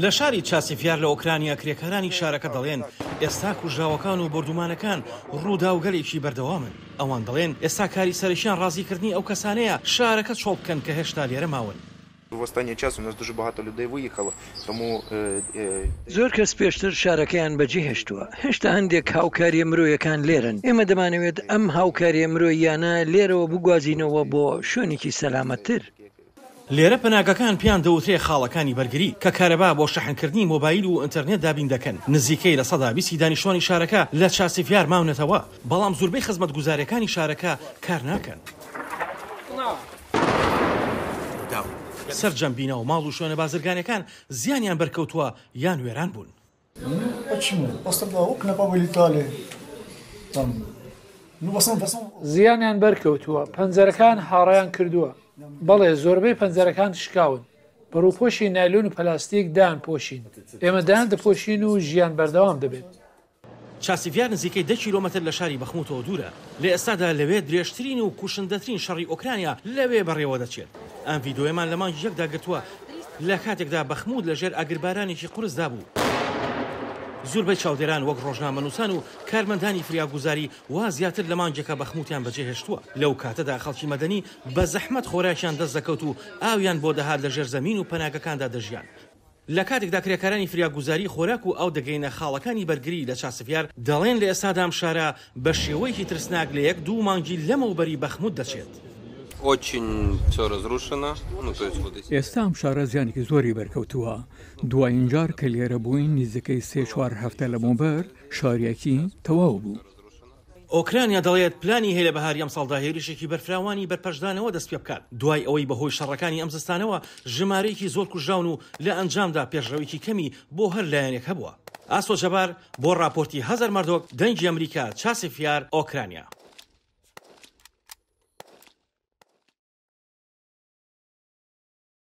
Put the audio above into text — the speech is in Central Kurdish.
لە شاری چاسیڤیار لە ئۆکرانیا کرێکارانی شارەکە دەڵێن ئێستا کوژراوەکان و بۆردومانەکان ڕووداوگەلێکی بەردەوامن. ئەوان دەڵێن ئێستا کاری سەرەکیان ڕازیکردنی ئەو کەسانەیە شارەکە چۆڵ بکەن کە هێشتا لێرە ماون. زۆر کەس پێشتر شارەکەیان بەجێهێشتووە، هێشتا هەندێک هاوکارییە مرۆیەکان لێرەن، ئێمە دەمانەوێت ئەم هاوکارییە مرۆییانە لێرەوە بگوازینەوە بۆ شوێنێکی سەلامەتتر. لێرە پەناگەکان پێیان دەوترێ خاڵەکانی بەرگری، کە کارەبا بۆ شەحنکردنی مۆبایل و ئینتەرنێت دابین دەکەن. نزیکەی 20% ی دانیشتوانی شارەکە لە چاسیڤیار ماونەتەوە، بەڵام زوربەی خزمەتگوزارییەکانی شارەکە کار ناکەن. سەرجەم بینا و ماڵ و شوێنە بازرگانییەکان زیانیان بەرکەوتووە یان وێران بوون. زیانیان بەرکەوتووە، پەنجەرەکان هاڕەیان کردووە، بەڵێ زۆربەی پەنجەرەکان شکاون، بە ڕووپۆشی نایلۆن و پلاستیک دایانپۆشین، ئێمە دایاندەپۆشین و ژیان بەردەوام دەبێت. چاسیڤیار نزیکەی دە کیلۆمەتر لە شاری بەخموتەوە دوورە، لە ئێستادا لەوێ درێژترین و کوشندەترین شەڕی ئۆکرانیا لەوێ بەڕێوەدەچێت. ئەم ڤیدۆیەمان لە مانگی یەکدا گرتووە لە کاتێکدا بەخموت لە ژێر ئاگربارانێکی قورسدا بوو. زوربەی چاودێران وەک ڕۆژنامەنووسان و کارمەندانی فریاگوزاری وا زیاتر لە مانگێکە بەخموتیان بەجێهێشتووە. لەو کاتەدا خەڵکی مەدەنی بە زەحمەت خۆراکیان دەست دەکەوت و ئاویان بۆ دەهات لە ژێرزەمین و پەناگەکاندا دەژیان. لە کاتێکدا کرێکارانی فریاگوزاری خۆراک و ئاو دەگەینە خاڵەکانی بەرگری لە چاسڤیار، دەڵێن لە ئێستادا ئەم شارە بە شێوەیەکی ترسناک لە یەک دوو مانگی لەمەوبەری بەخموت دەچێت. ئێستا ئەم شارە زیانێکی زۆری بەرکەوتووە، دوایین جار کە لێرە بووین نزیکەی سێ چوار هەفتە لەمەوبەر شارێکی تەواو بوو. ئۆکرانیا دەڵێت پلانی هەیە لە بەهاری ئەمساڵدا هێرشێکی بەرفراوانی بەرپەرچدانەوە دەستپێبکات، دوای ئەوەی بەهۆی شەڕەکانی ئەم زستانەوە ژمارەیەکی زۆر کوژراون و لە ئەنجامدا پێشڕەویی کەمی بۆ هەر لایەنێک هەبووە. ئاسۆ جەبار بۆ ڕاپۆرتی هەزەر مەردۆک، دەنگی ئەمریکا، چاسیف یار، ئۆکرانیا.